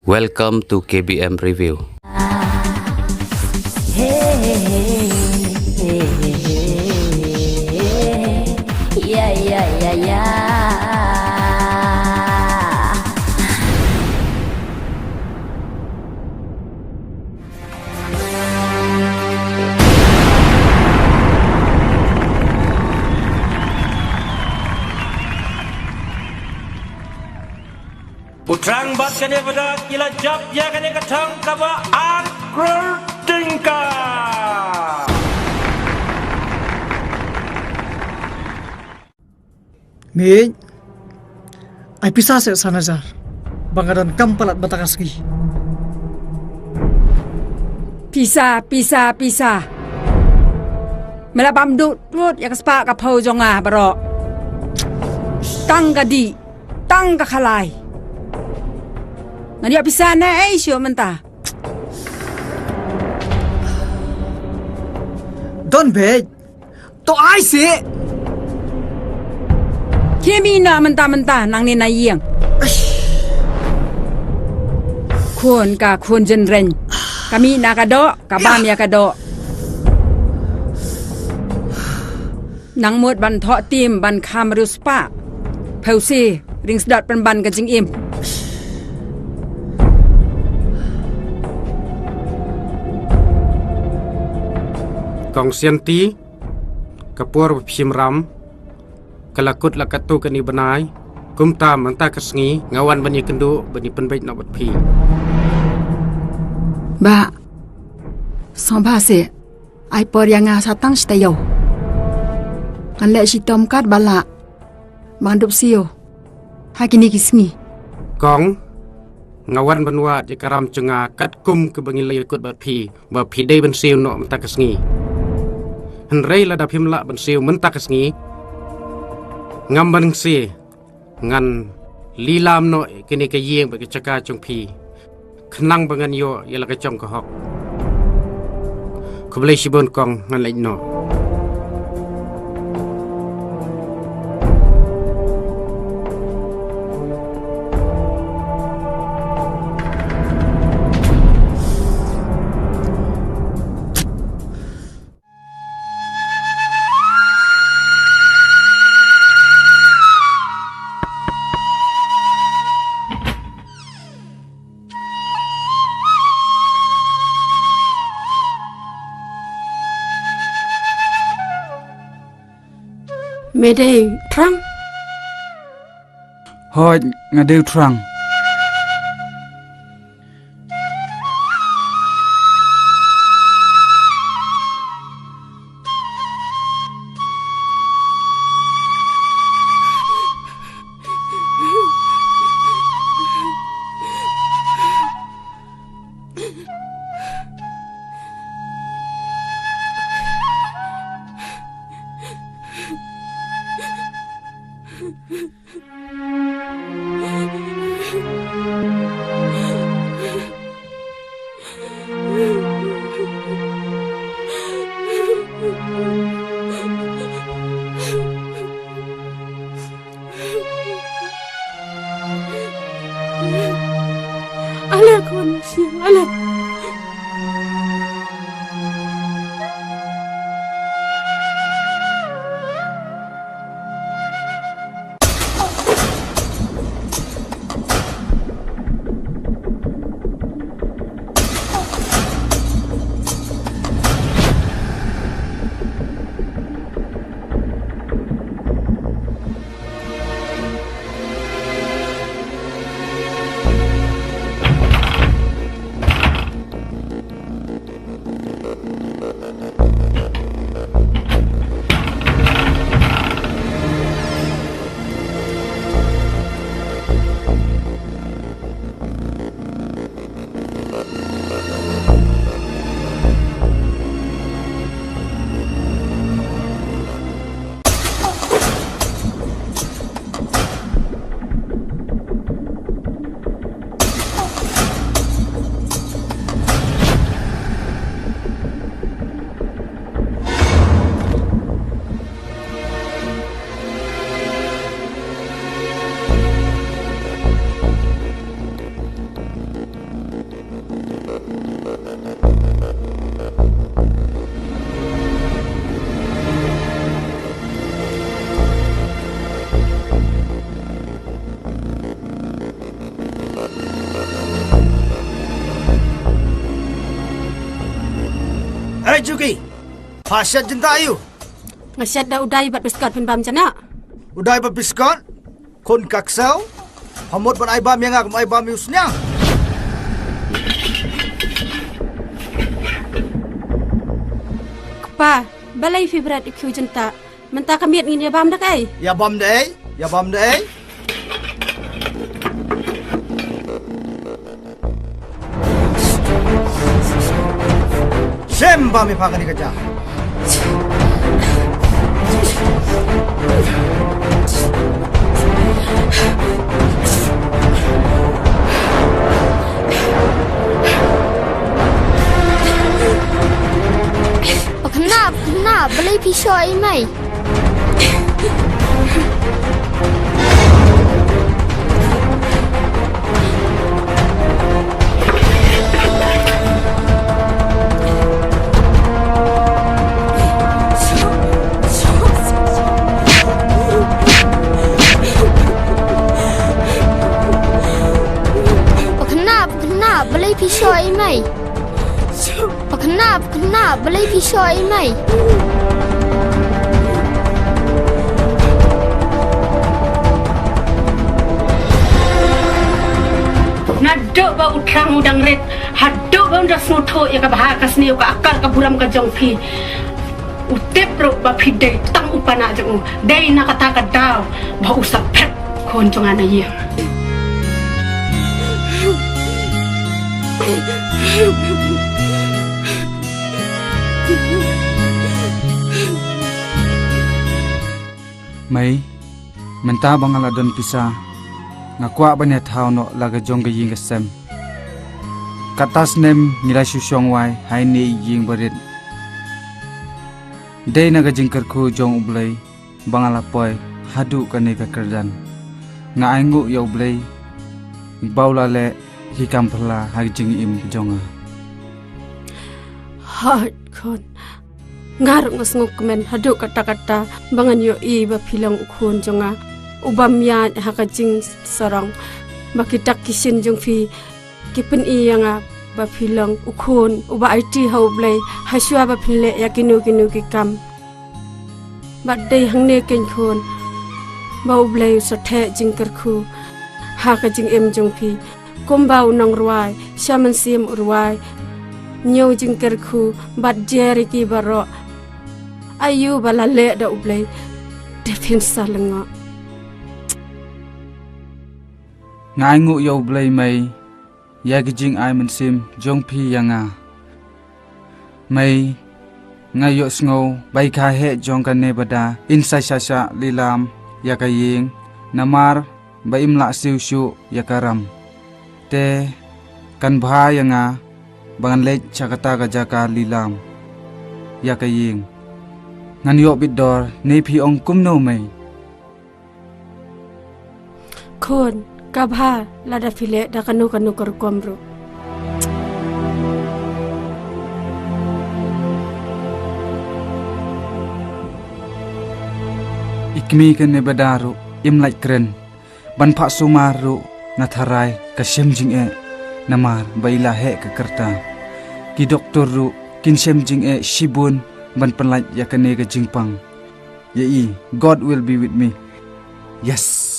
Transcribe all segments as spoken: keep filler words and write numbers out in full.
Welcome to K B M Review. U Trang bad kane ka dad ki la jop ïa kane ka thong kaba ar klur tyngka. Mei, ai pisa seh san hajar ba nga don kam palat bad ka sngi. Pisa, pisa, pisa. Me la bam dut dut ïa ka spah ka phew jong nga baroh. Tang ka dih, tang ka khalai. Ngan ïoh pisa na ei shuh mynta. Don bad. To ai seh. Khie mih noh mynta mynta nangne na ïing. Khun ka khun jynreng. Ka mih na ka doh, ka bam ïa ka doh. Nang mut ban thoh tim ban kham riewspah. Phew shi, ring sdot pynban ka jingim. Kong Sianti, ka por ba phi shim ram ka la kut la katto katne bnai. Kumta mynta ka sngi nga wan ban ïakynduh ban ïapynbeit noh bad phi. Bah, sngewbha seh. Ai por ïa nga sa tang shi taïew. Ngan leh shitom katba lah. Ba ngan dup siew ha kine ki sngi. Kong, nga wan ban wad ïa ka ram jong nga katkum kaba ngi la ïakut bad phi ba phi dei ban siew noh mynta ka sngi. Hynrei lada phim lah ban siew mynta ka sngi, ngam ban ngeit ngan lilam noh kane ka ïing bad ka jaka jong phi khnang ba ngan ïoh ïa la ka jong ka hok. Khublei shibun kong, ngan leit noh. Me dei u Trang? Hooid, nga dei u Trang. Ale khun, ale. Juki. Pha shet jingtah ïa u. Nga shet da u dai bad biskot phin bam jana. U dai bad biskot. Khun ka ksew. Pha mut ban ai bam ïa nga kum ai bam ïa u sniang. Kpa, balei phi bret ïa u khiew jingtah? Mynta ka miet ngin ïa bam da kaei? Ïa bam da ei? Ïa bam da ei? Shem bam ïa pha kane ka ja. Pakna, pakna, balei phi shoh ïa i mei? Pakna, pakna, balei phi shoh ïa i mei? Pakna, pakna, balei phi shoh ïa i mei? Naduh ba u tlang u dang rit, haduh ba un da sngewthuh ïa ka bha ka sniew ka akar ka burom ka jong phi. U tip ruh ba phi dei tang u panah jong u, dei na kata ka daw ba u sa phet khun jong nga na ïing. Mei, mynta ba nga la don pisa, nga kwah ban ïathaw noh la ka jong ka ïing ka sem. Kata snem ngi la shu shong wai ha ine i ïing barit. Dei na ka jingkyrkhu jong U Blei ba nga la poi haduh kane ka kyrdan. Nga ainguh ïa U Blei ba u la leh ki kam phylla ha ka jingim ka jong nga. Hooid khun, nga ruh nga sngewkmen haduh katta katta ba ngan ïohi ba phi long u khun jong nga uba ïaid ha ka jingsarong, ba ki dak ki shin jong phi ki pyni ïa nga ba phi long u khun uba aiti ha U Blei ha shuwa ba phin leh ïa kino kino ki kam. Bad dei hangne keiñ khun ba U Blei u sa theh jingkyrkhu ha ka jingim jong phi, kumba u nongrwai sha mynsiem u rwai, ñiew jingkyrkhu bad jer ïa ki baroh. Aïu ba la leh da U Blei, te phin sa lyngngoh. Nga ainguh ïa U Blei mei, ïa ki jingai mynsiem jong phi ïa nga. Mei, nga ïohsngew ba i kha heh jong kane bada in sa shah shah lilam ïa ka ïing, namar ba im lah siew shuh ïa ka ram. Te kan bha ïa nga ba ngan leit sha kata ka jaka lilam ïa ka ïing. Ngan ïoh bit dor ne phi ong kumno mei? Khun, ka bha lada phi leh da kano kano ka rukom ruh. I kmie kane bada ruh im lait kren. Ban phah sumar ruh nga tharai ka shem jingeh namar ba i la heh ka kyrta. Ki doktor ruh kin shem jingeh shibun ban pynlait ïa kane ka jingpang. Ïa i, God will be with me. Yes.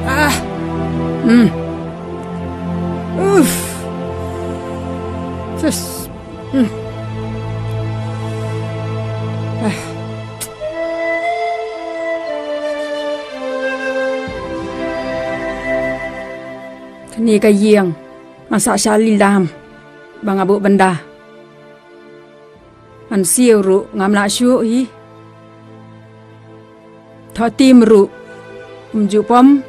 Ah. Hmm. Uff. Sus. Hmm. Ah. Kane ka ïing nga sa shah lilam ba nga buh bynda. Ngan siew ruh ngam lah shuh hi. Thoh tim ruh um ju pom.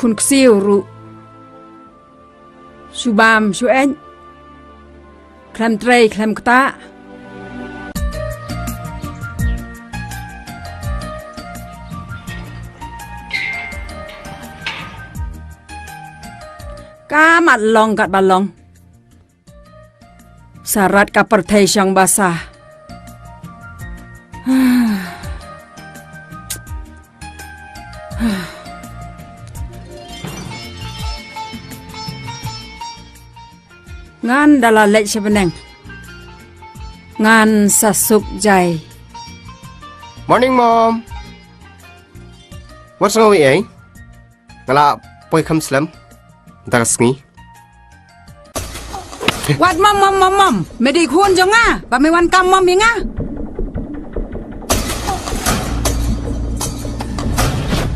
Pun ksiew ruh. Shu bam shu eng. Khlem trei khlem ktah. Ka mat long kat ba long. Sarat ka pyrthei shong basa. Ngan da la leit sha bneng. Ngan sa suk jai. Morning, Mom. Wat sngew ei? Nga la poi kham slem. Da ka sngi. Wat mom, mom, mom, mom. Me dei khun jong nga. Ba me wan kam mom ïa nga.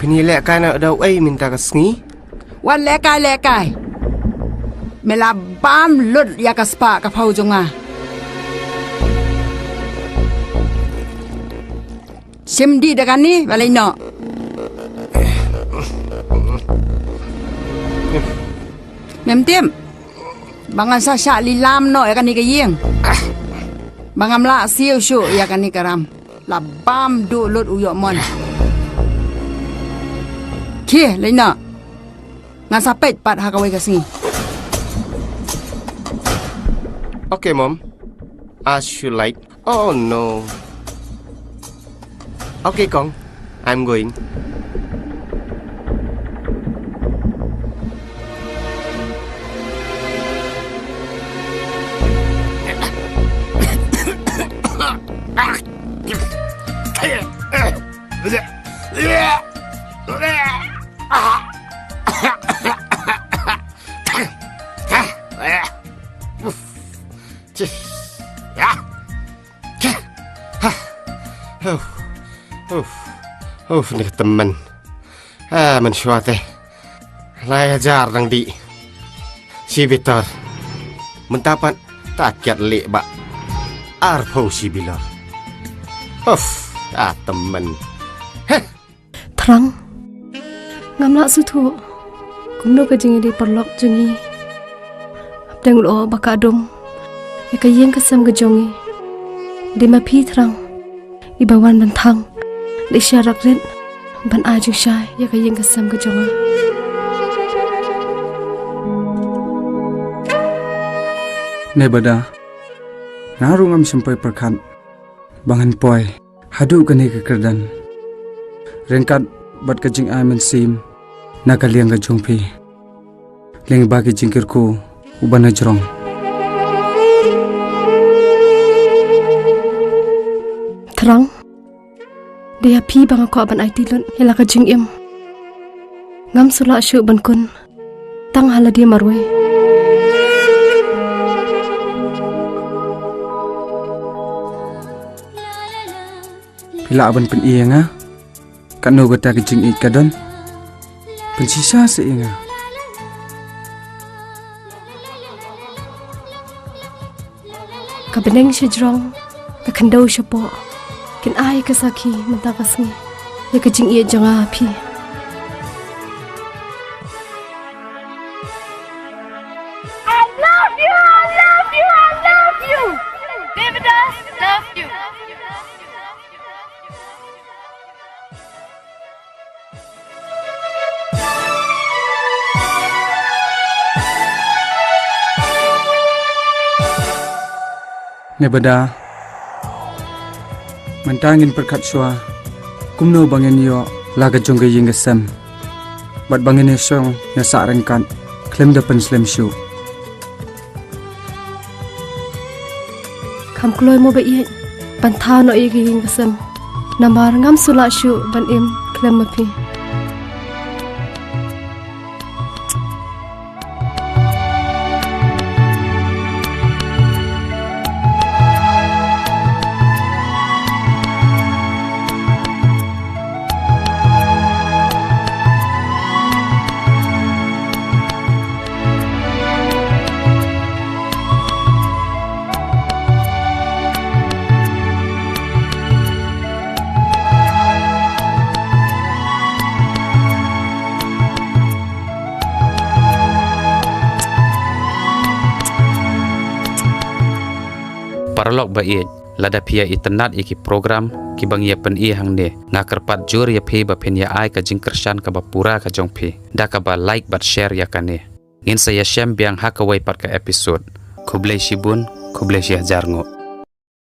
Phin ïalehkai na da u ei mynta ka sngi. Wat lehkai, lehkai. Me la bam lut ïa ka spah ka phew jong nga. Shim dih da kane, ba lei noh. Mem tip. Ba ngan sa shah lilam noh ïa kane ka ïing. Ba ngam lah siew shuh ïa kane ka ram. La bam duh lut u ïoh mon. Khie, lei noh. Ngan sa peit pat ha kawei ka sngi. Okay, Mom. As you like. Oh no. Okay, Kong. I'm going. Uf, uf, uf, ni ka tymmen. Ah, mynshuwa te. Lai hajar dang dih. Shi bitor. Mynta pat ta kiad leh ba arphew shi bilor. Uf, ah, tymmen. Heh. Thrang. Ngam lah sngewthuh kumno ka jingïadei paralok jong ngi. Hapdeng lyoh ba ka dum ïa ka ïing ka sem ka jong ngi. Dei ma phi Thrang iba wan ban thang leh sha rak rit ban ai jingshai ïa ka ïing ka sem ka jong nga. Nebada, nga ruh ngam shym poi pyrkhat ba ngan poi haduh kane ka kyrdan ryngkat bad ka jingai mynsiem na ka liang ka jong phi. Lyngba ki jingkyrkhu uba na jrong. Thrang, dei ha phi ba nga kwah ban aiti lut ïa la ka jingim. Ngam sngewlah shuh ban kun tang ha lade marwei. Phi lah ban pyni ïa nga katno kata ka jingïeit ka don? Pynshisha seh ïa nga. Ka bneng shajrong, ka khyndew shapoh, kin ai ka sakhi mynta ka sngi ïa ka jingïeit jong nga ha phi. I love you, I love you, I love you. Devadas, love you. Nebada, mynta ngin pyrkhat shuwa kumno ba ngin ïoh la ka jong ka ïing ka sem bad ba ngin ïa shong ïa sah ryngkat khlem da pynslem shuh. Kham kloi mo ba ïeit ban thaw noh ïa ka ïing ka sem, namar ngam sngewlah shuh ban im khlem ma phi. Paralok ba ïeit, lada phi ïa itynnad ïa ki program kiba ngi ïa pyni hangne, nga kyrpad jur ïa phi ba phin ïa ai ka jingkyrshan kaba pura ka jong phi da kaba like bad share ïa kane. Ngin sa ïashem biang ha kawei pat ka episode. Khublei shibun, khublei shihajar nguh.